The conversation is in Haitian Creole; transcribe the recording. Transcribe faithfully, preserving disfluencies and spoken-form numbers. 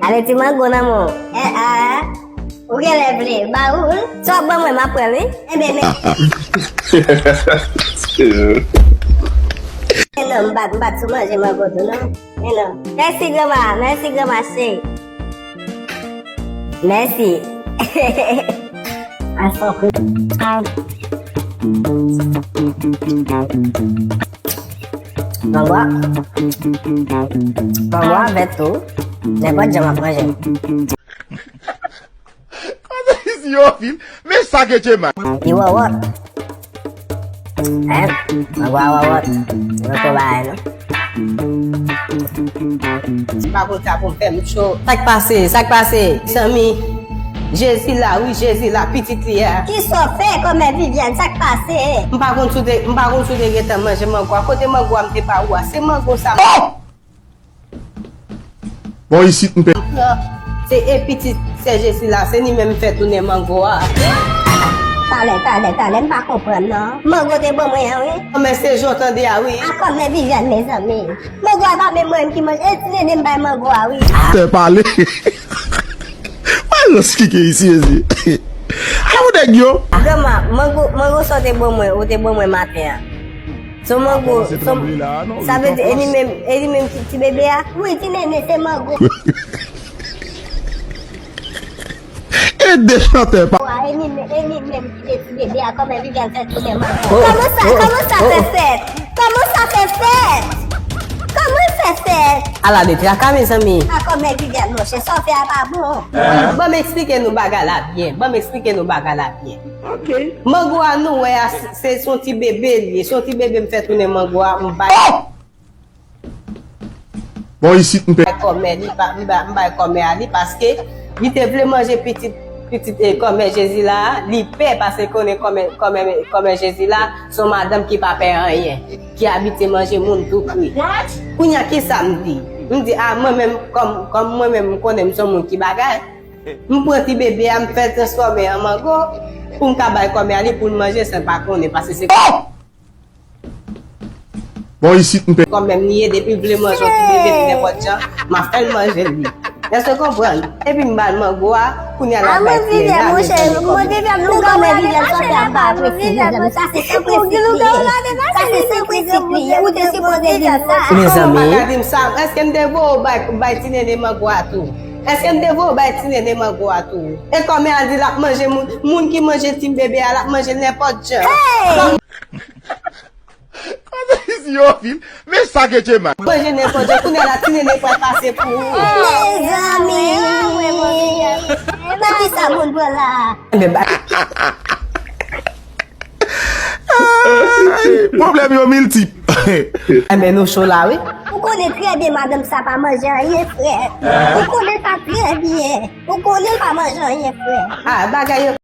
Ale, ti mango nan men w. Eh, ah, ou genlè vle, ba ou l. Si w ap ban mwen, m ap pran l, wi. Enben, men. Men non, m pa, m pa t sou manje mango tou, non. Men non. Mèsi, granma. Mèsi, granma cheri. Mèsi. Mango a, mango a vèt tou. Nenpòt jan m ap manje. Kote isi yo vin? Men sa ke Djema. Li wòwòt. Hein? Mango a wòwòt. Mwen ko bagay non. M pa konn sa pou m fè, m cho. Sa k pase? Sa k pase? Zanmi, Jezi la, wi, Jezi la, pitit li a. Kisa w fè, kòmè Viviane, sa k pase? M pa konn si w te, m pa konn si w te gentan manje mango a. Kote mango a m te ba ou a? Se mango sa. Oh! Bon, isit m pè. Se e pitit sè Jezi la, se li menm fè tounen mango a. Talè, talè, talè, m pa konprann non. Mango te ban mwen an, wi. Kòmè se jan w tande a, wi. A kòmè Viviane, mezanmi. Mango a pa menm mwen ki manje. E ti nene m bay mango a, wi. Tè pale. Mwen jan eksplike isi, isi. A ou nèg yo? Granma, mango, mango sa w te ban mwen, ou te ban mwen maten an. Se mango, sa vle di, e li menm, e li menm ki ti bebe a? Wi, ti nene, se mango. E de chantè pa. Wa, e li menm, e li menm ki te ti bebe a, kòman Viviane fè tounen mango? Kòman sa, kòman sa fè fèt? Kòman sa fè fèt? Kòman fè fèt? Ala de traka, mezanmi. A kòman Viviane, monchè, sa w fè a pa bon. Ban m eksplike nou bagay la byen. Ban m eksplike nou bagay la byen. Ok. Mango a nou wè a, se, se yon ti bebe li ye. Se yon ti bebe m fè tounen mango a, m bay. Oh! Bon, isit m pè. Kòmè li pa, m ba, m bay kòmè a li paske li te vle manje pitit, pitit, eh, kòmè Jezi la, li pè paske konnen kòmè, kòmè, kòmè Jezi la, se yon madanm ki pa pè anyen, ki abitye manje moun tou kri. Kounye a, kisa m di? M di, a, mwen menm, kòm, kòm mwen menm, m konnen m se yon moun ki bagay, m pran ti bebe a, m fè l transfòme an mango, pou m ka bay kòmè a li, pou l manje san l pa konnen, paske se. Oh! Bon, isit m pè. Kòmè m li ye, depi l vle manje yon ti bebe li nenpòt jan, m ap fè l manje l li. Èske w konprann? Epi m ba l mango a, kounye a l ap bay ti nene a, mezanmi, kòmè. Sa se san prensip li ye. Sa se san prensip li ye. Ou te sipoze di m sa. Mezanmi. Kòman w pa ka di m sa? Èske m te voye w bay, bay ti nene mango a tou? Èske m te voye w bay ti nene mango a tou? E kòmè a di l ap manje moun, moun ki manje ti bebe a, l ap manje l nenpòt jan. Hey! Kote isi yo vin? Men sa ke Djema. Manje nenpòt jan, kounye a la, ti nene pral pase pou ou. Mezanmi! Nan kisa moun pran la? Enben, ba- Ay, pwoblèm yo miltip. Enben, nou cho la, wi. Ou konnen trè byen madanm sa pa manje anyen, frè. Ou konnen sa trè byen. Ou konnen l pa manje anyen, frè. A, bagay yo.